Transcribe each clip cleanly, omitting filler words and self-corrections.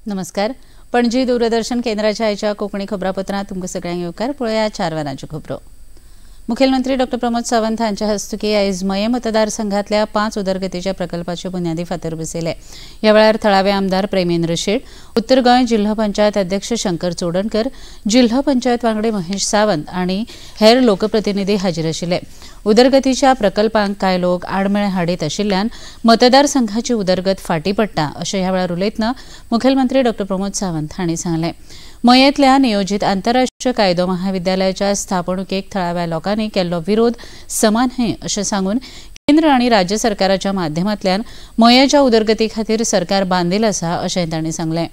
नमस्कार. पणजी दूरदर्शन केंद्राच्या आयच्या कोंकणी खबरापत्रांत तुमकां सगळ्यांक येवकार. पळोवया 4 वरांच्यो खबरो. मुखेलमंत्री डॉ प्रमोद सावंत हांच्या हस्तुकी आयज मये मतदारसंघातल्या 5 उदरगतीच्या प्रकल्पाचे बुन्यादी फातर बसयले. ह्या वेळार थळावे आमदार प्रेमेंद्र शेट, उत्तर गोंय जिल्हो पंचायत अध्यक्ष शंकर चोडणकर, जिल्हो पंचायत वांगडी महेश सावंत आनी हेर लोकप्रतिनिधी हाजीर आशिल्ले. उदरगतीच्या प्रकल्पांक कांय लोक आडमेळ हाडीत आशिल्ल्यान मतदारसंघाची उदरगत फाटी पडटा अशें ह्या वेळार उलयतना मुखेलमंत्री डॉ प्रमोद सावंत हांणी सांगलें. मयेंतल्या नियोजीत आंतरराष्ट्रीय कायदो महाविद्यालयाच्या स्थापणुकेक थळाव्या लोकांनी केल्लो विरोध समान न्हय अशें सांगून केंद्र आनी राज्य सरकाराच्या माध्यमांतल्यान मयेच्या उदरगती खातीर सरकार बांदील आसा अशें तांणी सांगलें.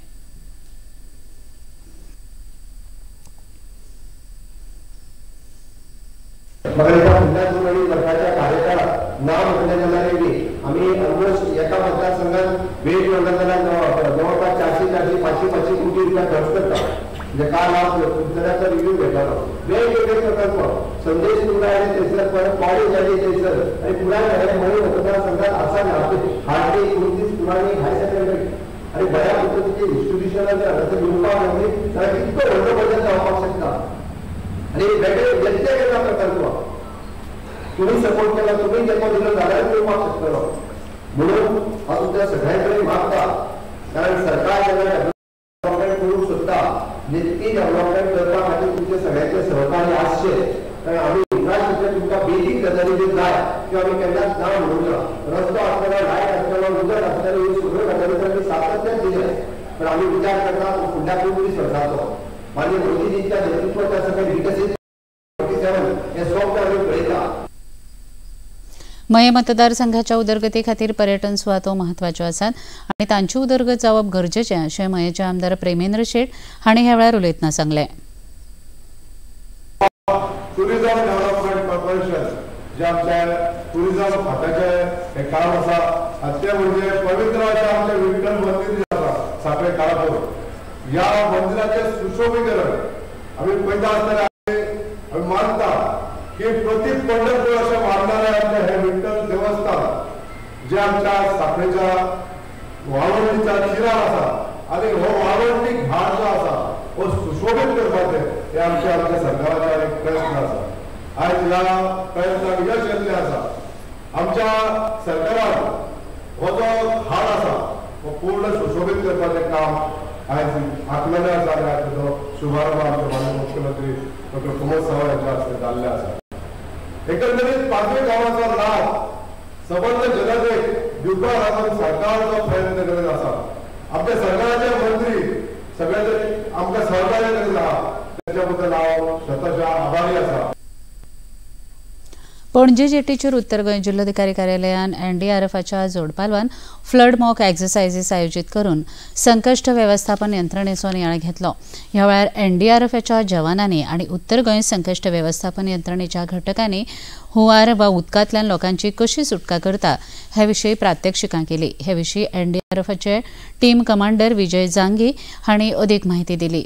जवळपास 400 400 500 500 कोटी रुपया खर्च करता. म्हणजे काल हांव तुमच्या रिव्यू घेतालो. वेगवेगळे प्रकल्प संदेश पुराय आनी थंयसर परत कॉलेज आनी थंयसर आनी पुराय मये मतदारसंघात आसा ना हार्डली 29 स्कुलांनी हायर सेकंडरी आनी बऱ्या पद्दतीचे इन्स्टिट्युशनां जर हांगासर येवपाक लागली जाल्यार कितको व्हडलो बदल जावपाक शकता. आनी वेगळे येतले केन्ना प्रकल्प तुम्ही सपोर्ट केला, तुम्ही तेंको दिलो जाल्यार येवपाक शकतलो. म्हणून हांव तुमच्या सगळ्यां कडेन मागता, कारण सरकार जेन्ना डेव्हलपमेंट करूंक सोदता ती डेव्हलपमेंट करपा खातीर तुमचे सगळ्यांचे सहकार्य आसचें. कारण आमी इन्फ्रास्ट्रक्चर तुमकां बेजीक गजाली ज्यो जाय त्यो आमी केन्नाच ना म्हणूंक ना. रस्तो आसतलो, लायट आसतलो, उदक आसतलें, ह्यो सगळ्यो गजाली तर आमी सातत्यान दिले. पण आमी विचार करता फुडल्या 25 वर्साचो माननीय मोदीजींच्या नेतृत्वाच्या सगळें विकसीत 47 हें स्वप्न आमी पळयता. मये मतदारसंघाच्या उदरगती खातीर पर्यटन सुवातो म्हत्वाच्यो आसात आनी तांची उदरगत जावप गरजेचें अशें मयेचे आमदार प्रेमेंद्र शेट हांणी ह्या वेळार उलयतना सांगलें. टुरिझम डेव्हलपमेंट कॉर्पोरेशन जे आमच्या टुरिझम खात्याचें हें काम आसा तें म्हणजे पवित्र अशें आमचें विठ्ठल मंदीर जें आसा सांखळे काळापूर, ह्या मंदिराचें सुशोभीकरण आमी पळयता आसतना आमी मानता की प्रति पंढरपूर अशें मानणारे आमचें हें विठ्ठल देवस्थान जे आमच्या सांखळेच्या वाळवंटीच्या तिरार आसा आनी हो वाळवंटी घाट जो आसा हो सुशोभीत करपाचें हे आमच्या आमच्या सरकाराचो एक प्रयत्न आसा. आयज ह्या प्रयत्नाक यश येतलें आसा. आमच्या सरकारान हो जो घाट आसा हो पूर्ण सुशोभीत करपाचें काम आयज आखलेलें आसा आनी ताचो शुभारंभ आमचे माननीय मुख्यमंत्री डॉक्टर प्रमोद सावंत हांच्या हस्ते जाल्लें आसा. एकंदरीत पांचवे गांवाचो लाभ सबंद जनतेक दिवपा लागून सरकार जो प्रयत्न करीत आसा, आमच्या सरकाराचे मंत्री सगळे आमकां सहकार्य करीत आहा त्याच्या बद्दल हांव स्वताच्या आभारी आसा. पणजी जेटीचेर उत्तर गोंय जिल्लोधिकारी कार्यालयान एनडीआरएफाच्या जोडपालवान फ्लड मॉक एक्सरसायजीस आयोजीत करून संकश्ट वेवस्थापन यंत्रणेचो नियाळ घेतलो. ह्या वेळार एनडीआरएफाच्या जवानांनी आनी उत्तर गोंय संकश्ट वेवस्थापन यंत्रणेच्या घटकांनी हुंवार वा उदकांतल्यान लोकांची कशी सुटका करता हे विशीं प्रात्यक्षिकां केली. हे विशीं एनडीआरएफाचे टीम कमांडर विजय जांगी हांणी अदीक म्हायती दिली.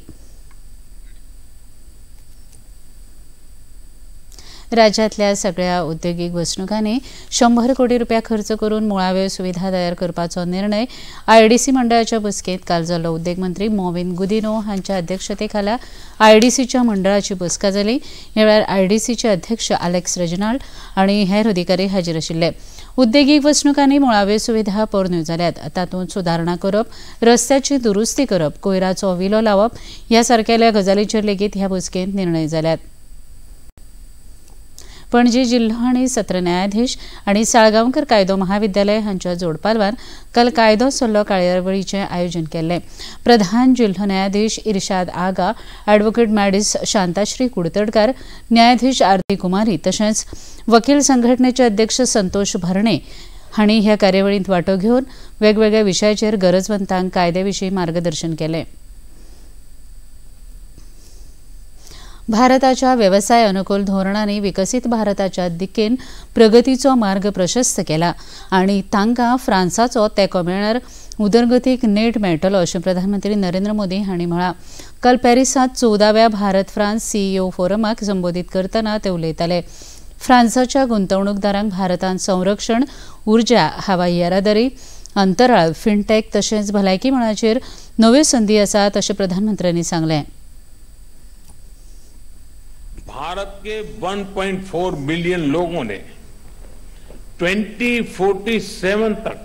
राज्यांतल्या सगळ्या उद्देगीक वसणुकांनी 100 कोटी रुपया खर्च करून मुळाव्यो सुविधा तयार करपाचो निर्णय आयडीसी मंडळाच्या बसकेंत काल जालो. उद्देग मंत्री मॉविन गुदिनो हांच्या अध्यक्षतेखाला आयडीसीच्या मंडळाची बसका जाली. ह्या वेळार आयडीसीचे अध्यक्ष आलेक्स रेजिनाल्ड आनी हेर अधिकारी हाजीर आशिल्ले. उद्देगीक वसणुकांनी मुळाव्यो सुविधा पोरण्यो जाल्यात, तातूंत सुदारणा करप, रस्त्याची दुरुस्ती करप, कोयराचो विलो लावप ह्या सारकेल्या गजालींचेर लेगीत ह्या बसकेंत निर्णय जाल्यात. पणजी जिल्हो आनी सत्र न्यायाधीश आनी साळगांवकर कायदो महाविद्यालय हांच्या जोडपालवान काल कायदो सल्लो कार्यावळीचें आयोजन केल्लें. प्रधान जिल्हो न्यायाधीश इर्शाद आगा, ॲडव्होकेट मॅडिस शांताश्री कुडतडकार, न्यायाधीश आरती कुमारी तशेंच वकील संघटनेचे अध्यक्ष संतोष भरणे हांणी ह्या कार्यावळींत वांटो घेवन वेगवेगळ्या विशयाचेर गरजवंतांक कायद्या विशीं मार्गदर्शन केलें. भारताच्या वेवसाय अनुकूल धोरणांनी विकसीत भारताच्या दिकेन प्रगतीचो मार्ग प्रशस्त केला आनी तांकां फ्रांसाचो तेंको मेळ्ळ्यार उदरगतीक नेट मेळटलो अशें प्रधानमंत्री नरेंद्र मोदी हांणी म्हळां. काल पॅरिसांत 14व्या भारत फ्रांस सीईओ फोरमाक संबोधीत करतना ते उलयताले. फ्रांसाच्या गुंतवणूकदारांक भारतांत संरक्षण, ऊर्जा, हवाई येरादारी, अंतराळ, फिनटेक तशेंच भलायकी मळाचेर नव्यो संदी आसात अशें प्रधानमंत्र्यांनी सांगलें. भारत के 1.4 बिलियन लोगों ने 2047 तक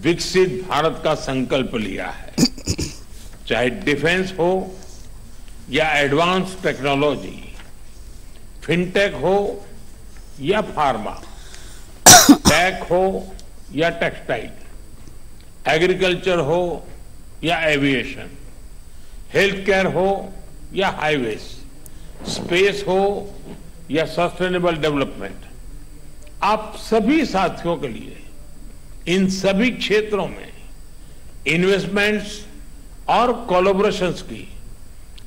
विकसित भारत का संकल्प लिया है. चाहे डिफेंस हो या एडवांस टेक्नोलॉजी, फिनटेक हो या फार्मा, टेक हो या टेक्सटाइल, एग्रीकल्चर हो या एविएशन, हेल्थ केयर हो या हाईवेज, स्पेस हो या सस्टेनेबल डेवलपमेंट, आप सभी साथियों के लिए इन सभी क्षेत्रों में इन्वेस्टमेंट्स और कोलैबोरेशंस की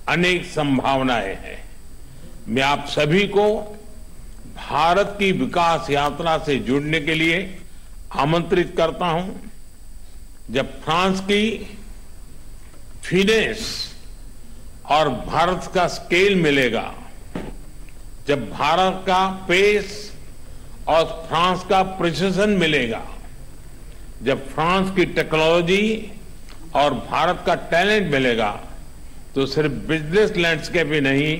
अनेक संभावनाएं हैं. मैं आप सभी को भारत की विकास यात्रा से जुड़ने के लिए आमंत्रित करता हूं. जब फ्रांस की फिनेस और भारत का स्केल मिलेगा, जब भारत का पेस और फ्रांस का प्रिसिजन मिलेगा, जब फ्रांस की टेक्नोलॉजी और भारत का टैलेंट मिलेगा, तो सिर्फ बिजनेस लैंडस्केप ही नहीं,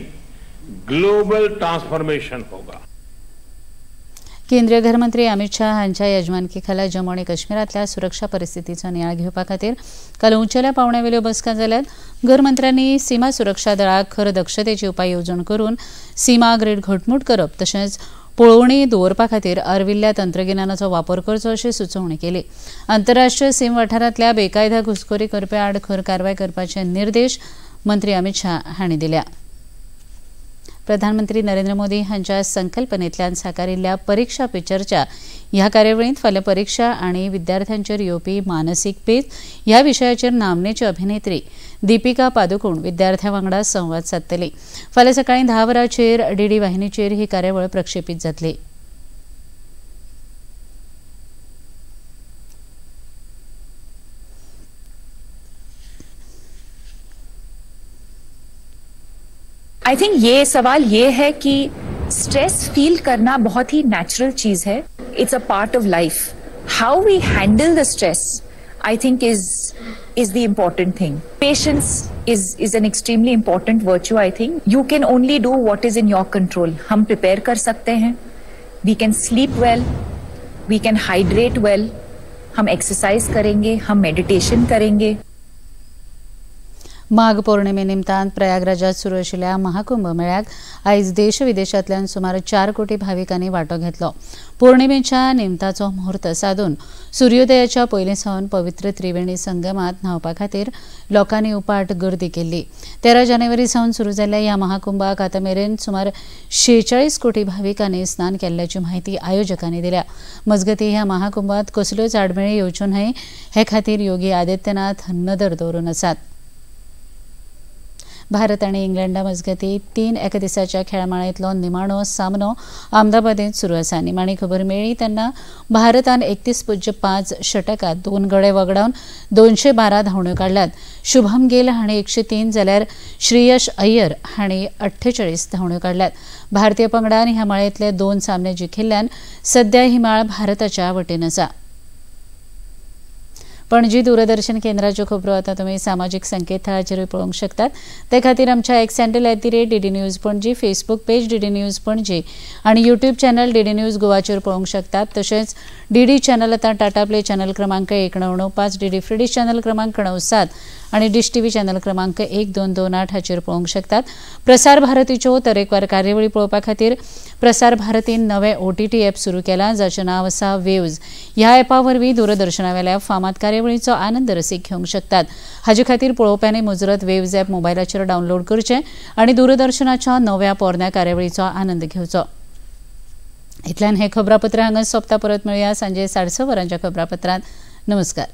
ग्लोबल ट्रांसफॉर्मेशन होगा. केंद्रीय गृहमंत्री अमित शाह हांच्या यजमानकी खाला जम्मू आनी काश्मीरांतल्या सुरक्षा परिस्थितीचो नियाळ घेवपा खातीर काल उंचेल्या पावंड्यावेल्यो बसका जाल्यात. गृहमंत्र्यांनी सीमा सुरक्षा दळाक खर दक्षतेची उपाय येवजण करून सीमा ग्रीड घटमूट करप तशेंच पळोवणी दवरपा खातीर आर्विल्ल्या तंत्रगिन्यानाचो वापर करचो अशी सुचोवणी केली. आंतरराष्ट्रीय सीम वाठारांतल्या बेकायदा घुसखोरी करप्या आड खर कारवाय करपाचे निर्देश मंत्री अमित शाह हांणी दिल्या. प्रधानमंत्री नरेंद्र मोदी हांच्या संकल्पनेंतल्यान साकारिल्ल्या परीक्षा पे चर्चा ह्या कार्यावळींत फाल्यां परीक्षा आनी विद्यार्थ्यांचेर येवपी मानसीक पेच ह्या विशयाचेर नामनेची अभिनेत्री दीपिका पादुकोण विद्यार्थ्यां वांगडा संवाद सादतली. फाल्यां सकाळीं 10 वरांचेर डीडी वाहिनीचेर ही कार्यावळ प्रक्षेपीत जातली. I think ये सवाल ये है कि स्ट्रेस फील करना बहुत ही नेचुरल चीज है. It's a part of life. How we handle the stress I think is the important thing. Patience is an extremely important virtue. I think you can only do what is in your control. हम prepare कर सकते हैं, we can sleep well, we can hydrate well, हम exercise करेंगे, हम meditation करेंगे. माघ पौर्णिमे निमतान प्रयागराजात सुरू आशिल्ल्या महाकुंभ मेळ्याक आयज देश विदेशांतल्यान सुमार 4 कोटी भाविकांनी वांटो घेतलो. पौर्णिमेच्या निमताचो मुहूर्त सादून सुर्योदयाच्या पयलीं सावन पवित्र त्रिवेणी संगमात न्हांवपा खातीर लोकांनी उपाट गर्दी केल्ली. 13 जानेवारी सावन सुरू जाल्ल्या ह्या महाकुंभाक आतां मेरेन सुमार 46 कोटी भाविकांनी स्नान केल्ल्याची म्हायती आयोजकांनी दिल्या. मजगतीं ह्या महाकुंभात कसल्योच आडमेळी येवच्यो न्हय हे खातीर योगी आदित्यनाथ नदर दवरून आसात. भारत आनी इंग्लंडा मजगतीं 3 एकदिसाच्या खेळामाळेंतलो निमाणो सामनो अहमदाबादेंत सुरू आसा. निमाणी खबर मेळ्ळी तेन्ना भारतान 31.5 षटकात 2 गडे वगडावन 212 धांवड्यो काडल्यात. शुभम गिल हांणी 103 जाल्यार श्रेयस अय्यर हांणी 48 धांवड्यो काडल्यात. भारतीय पंगडान ह्या माळेंतले 2 सामने जिखिल्ल्यान सध्या ही माळ भारताच्या वटेन आसा. पणजी दूरदर्शन केंद्राच्यो खबरो आतां तुमी सामाजीक संकेतथळाचेरूय पळोवंक शकतात. ते खातीर आमच्या X handle @DD News Panaji, Facebook page DD News Panaji आनी यूट्यूब चॅनल डीडी न्यूज गोवाचेर पळोवंक शकतात. तशेंच डीडी चॅनल आतां टाटा प्ले चॅनल क्रमांक 1995, डीडी फ्री डिश चॅनल क्रमांक 97 आनी डिश टीव्ही चॅनल क्रमांक 1228 हाचेर पळोवंक शकतात. प्रसार भारतीच्यो तरेकवार कार्यावळी पळोवपा खातीर प्रसार भारतीन नवें OTT app सुरू केलां जाचें नांव आसा वेव्ज. ह्या ॲपा वरवीं दूरदर्शनावेल्या फामाद कार्यावळीचो आनंद रसीक घेवंक शकतात. हाजे खातीर पळोवप्यांनी मुजरत वेव्ज ॲप मोबायलाचेर डावनलोड करचें आनी दूरदर्शनाच्या नव्या पोरण्या कार्यावळीचो आनंद घेवचो. इतल्यान हें खबरापत्र हांगा सोंपता. परत मेळया सांजे 6:30 वरांच्या खबरापत्रांत. नमस्कार.